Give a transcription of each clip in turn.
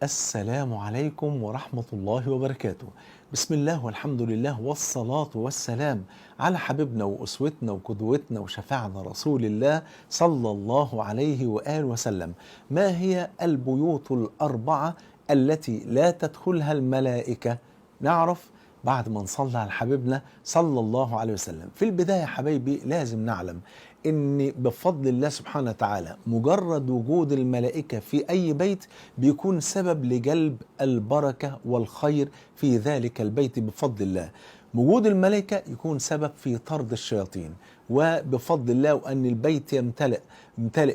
السلام عليكم ورحمة الله وبركاته. بسم الله والحمد لله والصلاة والسلام على حبيبنا وأسوتنا وقدوتنا وشفعنا رسول الله صلى الله عليه وآله وسلم. ما هي البيوت الأربعة التي لا تدخلها الملائكة؟ نعرف بعد ما نصلي على حبيبنا صلى الله عليه وسلم. في البداية يا حبايبي لازم نعلم ان بفضل الله سبحانه وتعالى مجرد وجود الملائكة في اي بيت بيكون سبب لجلب البركة والخير في ذلك البيت بفضل الله. وجود الملائكة يكون سبب في طرد الشياطين، وبفضل الله وأن البيت يمتلئ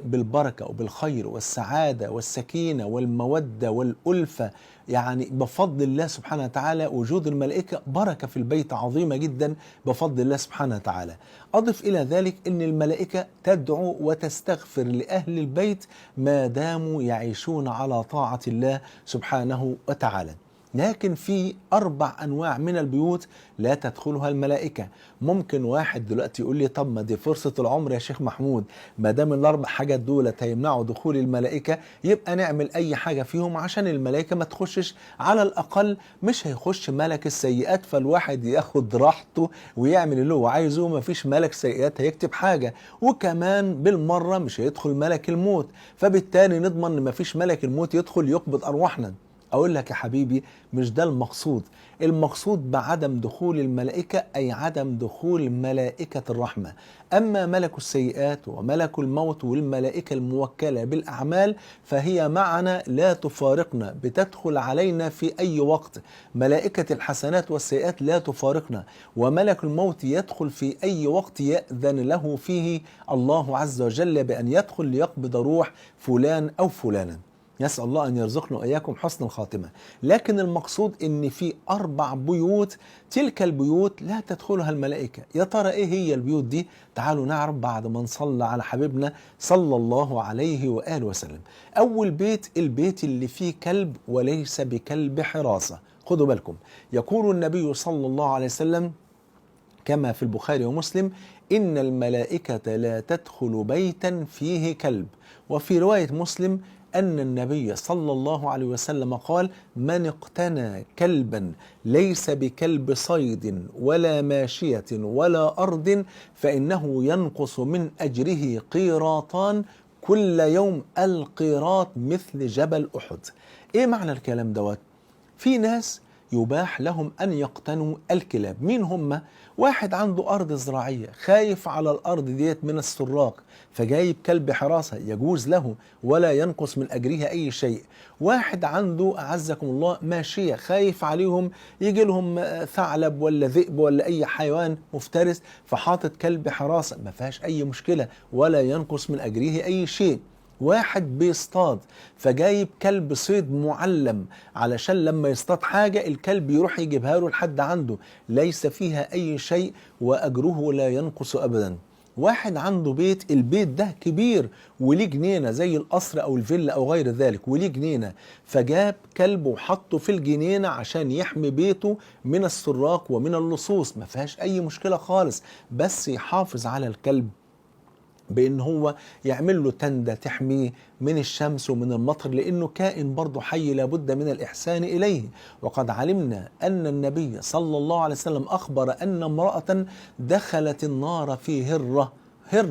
بالبركة وبالخير والسعادة والسكينة والمودة والألفة. يعني بفضل الله سبحانه وتعالى وجود الملائكة بركة في البيت عظيمة جدا بفضل الله سبحانه وتعالى. أضف إلى ذلك أن الملائكة تدعو وتستغفر لأهل البيت ما داموا يعيشون على طاعة الله سبحانه وتعالى. لكن في 4 أنواع من البيوت لا تدخلها الملائكة. ممكن واحد دلوقتي يقول لي طب ما دي فرصة العمر يا شيخ محمود، ما دام ال4 حاجات دولت هيمنعوا دخول الملائكة يبقى نعمل أي حاجة فيهم عشان الملائكة ما تخشش، على الأقل مش هيخش ملك السيئات، فالواحد ياخد راحته ويعمل اللي هو عايزه، ما فيش ملك سيئات هيكتب حاجة، وكمان بالمرة مش هيدخل ملك الموت، فبالتالي نضمن ان ما فيش ملك الموت يدخل يقبض أرواحنا. أقول لك يا حبيبي مش ده المقصود. المقصود بعدم دخول الملائكة أي عدم دخول ملائكة الرحمة. أما ملك السيئات وملك الموت والملائكة الموكلة بالأعمال فهي معنا لا تفارقنا، بتدخل علينا في أي وقت. ملائكة الحسنات والسيئات لا تفارقنا، وملك الموت يدخل في أي وقت يأذن له فيه الله عز وجل بأن يدخل ليقبض روح فلان أو فلانا. نسأل الله أن يرزقنا وإياكم حسن الخاتمة. لكن المقصود إن في 4 بيوت، تلك البيوت لا تدخلها الملائكة. يا ترى إيه هي البيوت دي؟ تعالوا نعرف بعد ما نصلى على حبيبنا صلى الله عليه وآله وسلم. أول بيت، البيت اللي فيه كلب وليس بكلب حراسة. خدوا بالكم، يقول النبي صلى الله عليه وسلم كما في البخاري ومسلم: إن الملائكة لا تدخل بيتا فيه كلب. وفي رواية مسلم أن النبي صلى الله عليه وسلم قال: من اقتنى كلبا ليس بكلب صيد ولا ماشية ولا أرض فإنه ينقص من أجره قيراطان كل يوم، القيراط مثل جبل أحد. إيه معنى الكلام دوت؟ في ناس يباح لهم أن يقتنوا الكلاب. مين هم؟ واحد عنده أرض زراعية خايف على الأرض ديت من السراق، فجايب كلب حراسة، يجوز له ولا ينقص من أجرها أي شيء. واحد عنده أعزكم الله ماشية خايف عليهم يجي لهم ثعلب ولا ذئب ولا أي حيوان مفترس، فحاطط كلب حراسة، ما فيهاش أي مشكلة ولا ينقص من أجره أي شيء. واحد بيصطاد فجايب كلب صيد معلم علشان لما يصطاد حاجة الكلب يروح يجيبها له لحد عنده، ليس فيها أي شيء وأجره لا ينقص أبدا. واحد عنده بيت، البيت ده كبير وليه جنينة زي القصر أو الفيلا أو غير ذلك، وليه جنينة، فجاب كلب وحطه في الجنينة عشان يحمي بيته من السراق ومن اللصوص، ما فيهاش أي مشكلة خالص، بس يحافظ على الكلب بأن هو يعمل له تندة تحميه من الشمس ومن المطر، لأنه كائن برضه حي لابد من الإحسان إليه. وقد علمنا أن النبي صلى الله عليه وسلم أخبر أن امرأة دخلت النار في هرة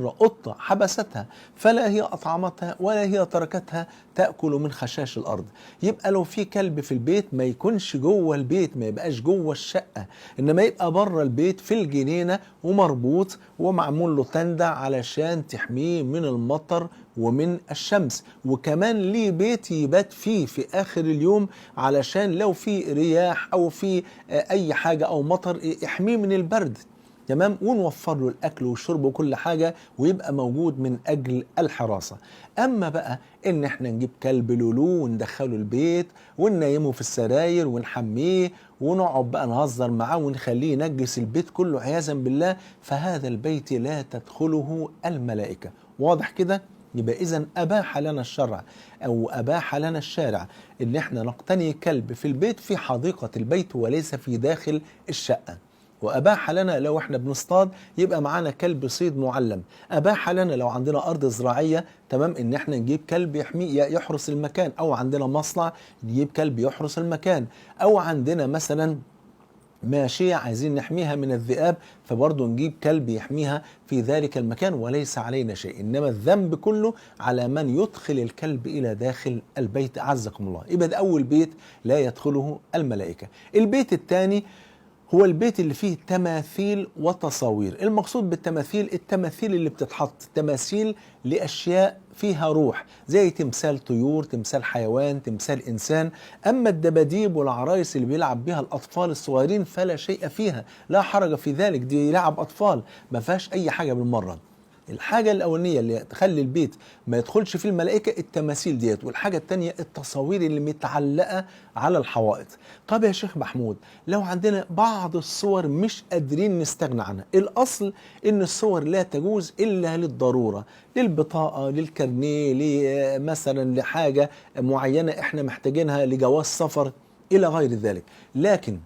قطة حبستها، فلا هي أطعمتها ولا هي تركتها تأكل من خشاش الأرض. يبقى لو في كلب في البيت ما يكونش جوه البيت، ما يبقاش جوه الشقة، إنما يبقى بره البيت في الجنينة ومربوط ومعمول له تندة علشان تحميه من المطر ومن الشمس، وكمان ليه بيت يبات فيه في آخر اليوم علشان لو في رياح أو في أي حاجة أو مطر يحميه من البرد. تمام، ونوفر له الأكل والشرب وكل حاجة ويبقى موجود من أجل الحراسة. أما بقى إن إحنا نجيب كلب لولو وندخله البيت وننيمه في السراير ونحميه ونقعد بقى نهزر معاه ونخليه ينجس البيت كله عياذا بالله، فهذا البيت لا تدخله الملائكة. واضح كده؟ يبقى إذن أباح لنا الشرع أو أباح لنا الشارع إن إحنا نقتني كلب في البيت في حديقة البيت وليس في داخل الشقة. وأباح لنا لو احنا بنصطاد يبقى معانا كلب صيد معلم. أباح لنا لو عندنا أرض زراعية، تمام، إن احنا نجيب كلب يحمي يحرس المكان، أو عندنا مصنع نجيب كلب يحرس المكان، أو عندنا مثلا ماشية عايزين نحميها من الذئاب فبرضه نجيب كلب يحميها في ذلك المكان، وليس علينا شيء. إنما الذنب كله على من يدخل الكلب إلى داخل البيت، أعزكم الله. يبقى ده أول بيت لا يدخله الملائكة. البيت الثاني هو البيت اللي فيه تماثيل وتصاوير. المقصود بالتماثيل التماثيل اللي بتتحط، تماثيل لأشياء فيها روح، زي تمثال طيور، تمثال حيوان، تمثال إنسان. أما الدباديب والعرايس اللي بيلعب بها الأطفال الصغيرين فلا شيء فيها، لا حرج في ذلك، دي لعب أطفال ما فيهاش أي حاجة بالمرة. الحاجة الأولانية اللي تخلي البيت ما يدخلش فيه الملائكة التماثيل ديت، والحاجة التانية التصاوير اللي متعلقة على الحوائط. طب يا شيخ محمود، لو عندنا بعض الصور مش قادرين نستغنى عنها، الأصل إن الصور لا تجوز إلا للضرورة، للبطاقة، للكارنيه، مثلا لحاجة معينة إحنا محتاجينها، لجواز سفر، إلى غير ذلك. لكن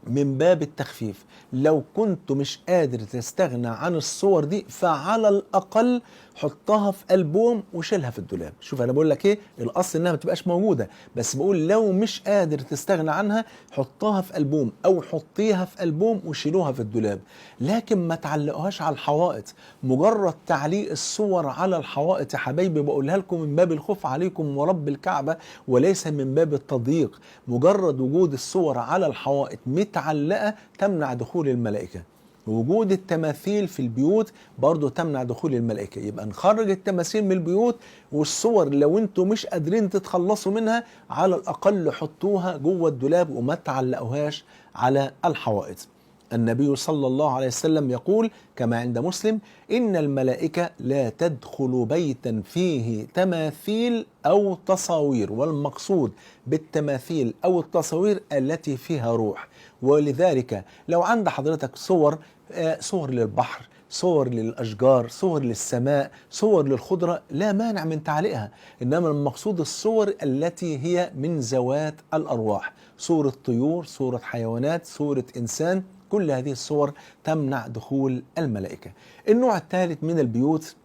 من باب التخفيف، لو كنت مش قادر تستغنى عن الصور دي فعلى الأقل حطها في ألبوم وشيلها في الدولاب. شوف أنا بقول لك إيه، الأصل إنها ما تبقاش موجودة، بس بقول لو مش قادر تستغنى عنها حطها في ألبوم أو حطيها في ألبوم وشيلوها في الدولاب، لكن ما تعلقوهاش على الحوائط. مجرد تعليق الصور على الحوائط يا حبايبي بقولها لكم من باب الخوف عليكم ورب الكعبة، وليس من باب التضييق. مجرد وجود الصور على الحوائط متعلقة تمنع دخول الملائكة. وجود التماثيل في البيوت برضو تمنع دخول الملائكة. يبقى نخرج التماثيل من البيوت، والصور لو انتم مش قادرين تتخلصوا منها على الأقل حطوها جوه الدولاب وما تعلقوهاش على الحوائط. النبي صلى الله عليه وسلم يقول كما عند مسلم: إن الملائكة لا تدخل بيتا فيه تماثيل أو تصاوير. والمقصود بالتماثيل أو التصاوير التي فيها روح. ولذلك لو عند حضرتك صور، صور للبحر، صور للأشجار، صور للسماء، صور للخضرة، لا مانع من تعليقها، إنما المقصود الصور التي هي من ذوات الأرواح، صورة طيور، صورة حيوانات، صورة إنسان، كل هذه الصور تمنع دخول الملائكة. النوع الثالث من البيوت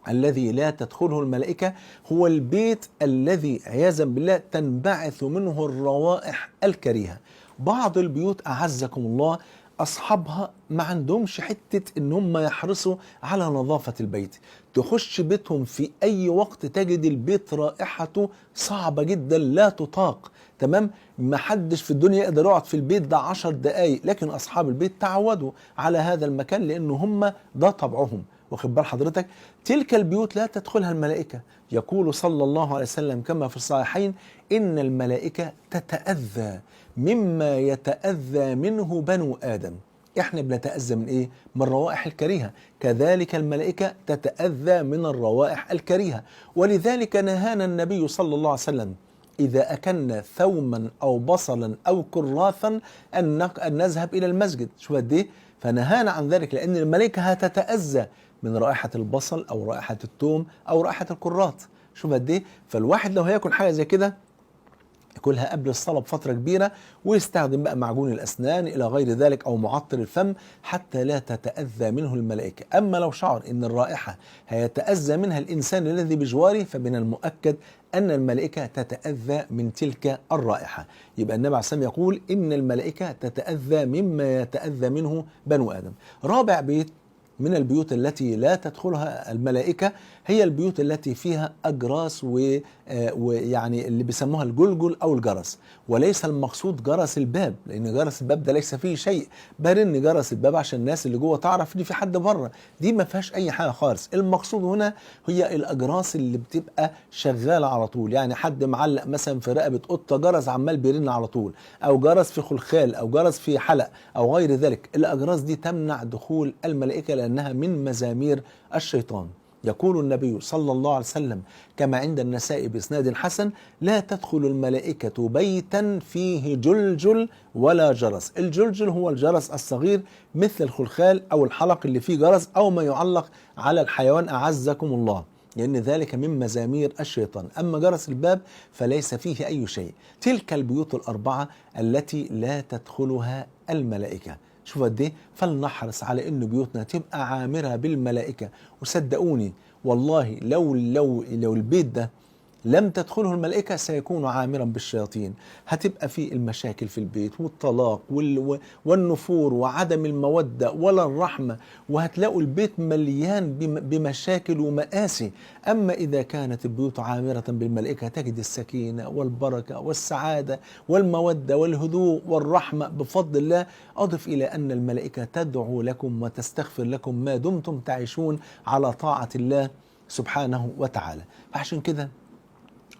الذي لا تدخله الملائكة هو البيت الذي عياذا بالله تنبعث منه الروائح الكريهة. بعض البيوت أعزكم الله أصحابها ما عندهمش حتة إن هم يحرصوا على نظافة البيت. تخش بيتهم في أي وقت تجد البيت رائحته صعبة جدا لا تطاق، تمام؟ ما حدش في الدنيا يقدر يقعد في البيت ده 10 دقايق، لكن أصحاب البيت تعودوا على هذا المكان لأن هم ده طبعهم، واخد بال حضرتك؟ تلك البيوت لا تدخلها الملائكة. يقول صلى الله عليه وسلم كما في الصحيحين: إن الملائكة تتأذى مما يتأذى منه بنو آدم. احنا بنتأذى من ايه؟ من الروائح الكريهة. كذلك الملائكة تتأذى من الروائح الكريهة. ولذلك نهانا النبي صلى الله عليه وسلم إذا أكلنا ثوما أو بصلا أو كراثا أن نذهب إلى المسجد. شو قد إيه؟ فنهانا عن ذلك لأن الملائكة هتتأذى من رائحة البصل أو رائحة الثوم أو رائحة الكراث. شوف قد إيه؟ فالواحد لو هياكل حاجة زي كده ياكلها قبل الصلاة بفترة كبيرة، ويستخدم بقى معجون الأسنان إلى غير ذلك أو معطر الفم حتى لا تتأذى منه الملائكة. أما لو شعر إن الرائحة هيتأذى منها الإنسان الذي بجواره فمن المؤكد أن الملائكة تتأذى من تلك الرائحة. يبقى النبي عليه الصلاة والسلام يقول إن الملائكة تتأذى مما يتأذى منه بنو آدم. رابع بيت من البيوت التي لا تدخلها الملائكة هي البيوت التي فيها أجراس ويعني اللي بيسموها الجلجل أو الجرس، وليس المقصود جرس الباب، لأن جرس الباب ده ليس فيه شيء، برن جرس الباب عشان الناس اللي جوه تعرف إن في حد بره، دي ما فيهاش أي حاجة خالص. المقصود هنا هي الأجراس اللي بتبقى شغالة على طول، يعني حد معلق مثلا في رقبة قطة جرس عمال بيرن على طول، أو جرس في خلخال، أو جرس في حلق، أو غير ذلك. الأجراس دي تمنع دخول الملائكة لأنها من مزامير الشيطان. يقول النبي صلى الله عليه وسلم كما عند النسائي بإسناد حسن: لا تدخل الملائكة بيتا فيه جلجل ولا جرس. الجلجل هو الجرس الصغير مثل الخلخال أو الحلق اللي فيه جرس أو ما يعلق على الحيوان أعزكم الله، لأن ذلك من مزامير الشيطان. أما جرس الباب فليس فيه أي شيء. تلك البيوت الأربعة التي لا تدخلها الملائكة. شوف قد ايه. فلنحرص على ان بيوتنا تبقى عامرة بالملائكة. وصدقوني والله لو لو لو البيت ده لم تدخله الملائكة سيكون عامرا بالشياطين. هتبقى في المشاكل في البيت، والطلاق والنفور وعدم المودة ولا الرحمة، وهتلاقوا البيت مليان بمشاكل ومآسي. أما إذا كانت البيوت عامرة بالملائكة تجد السكينة والبركة والسعادة والمودة والهدوء والرحمة بفضل الله. أضف إلى أن الملائكة تدعو لكم وتستغفر لكم ما دمتم تعيشون على طاعة الله سبحانه وتعالى. فعشان كده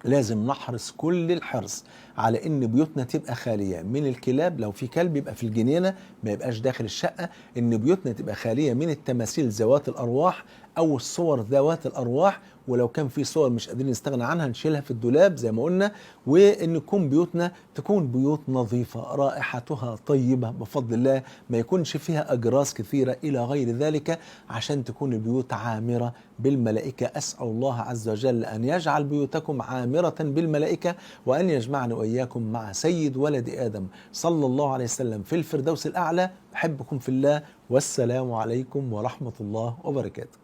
لازم نحرص كل الحرص على ان بيوتنا تبقى خالية من الكلاب، لو في كلب يبقى في الجنينة ما يبقاش داخل الشقة، ان بيوتنا تبقى خالية من التماثيل ذوات الارواح او الصور ذوات الارواح، ولو كان في صور مش قادرين نستغنى عنها نشيلها في الدولاب زي ما قلنا، وان يكون بيوتنا تكون بيوت نظيفة رائحتها طيبة بفضل الله، ما يكونش فيها اجراس كثيرة الى غير ذلك، عشان تكون البيوت عامرة بالملائكة. اسال الله عز وجل ان يجعل بيوتكم عامرة بالملائكة، وان يجمعنا واياكم مع سيد ولد ادم صلى الله عليه وسلم في الفردوس الاعلى. احبكم في الله، والسلام عليكم ورحمة الله وبركاته.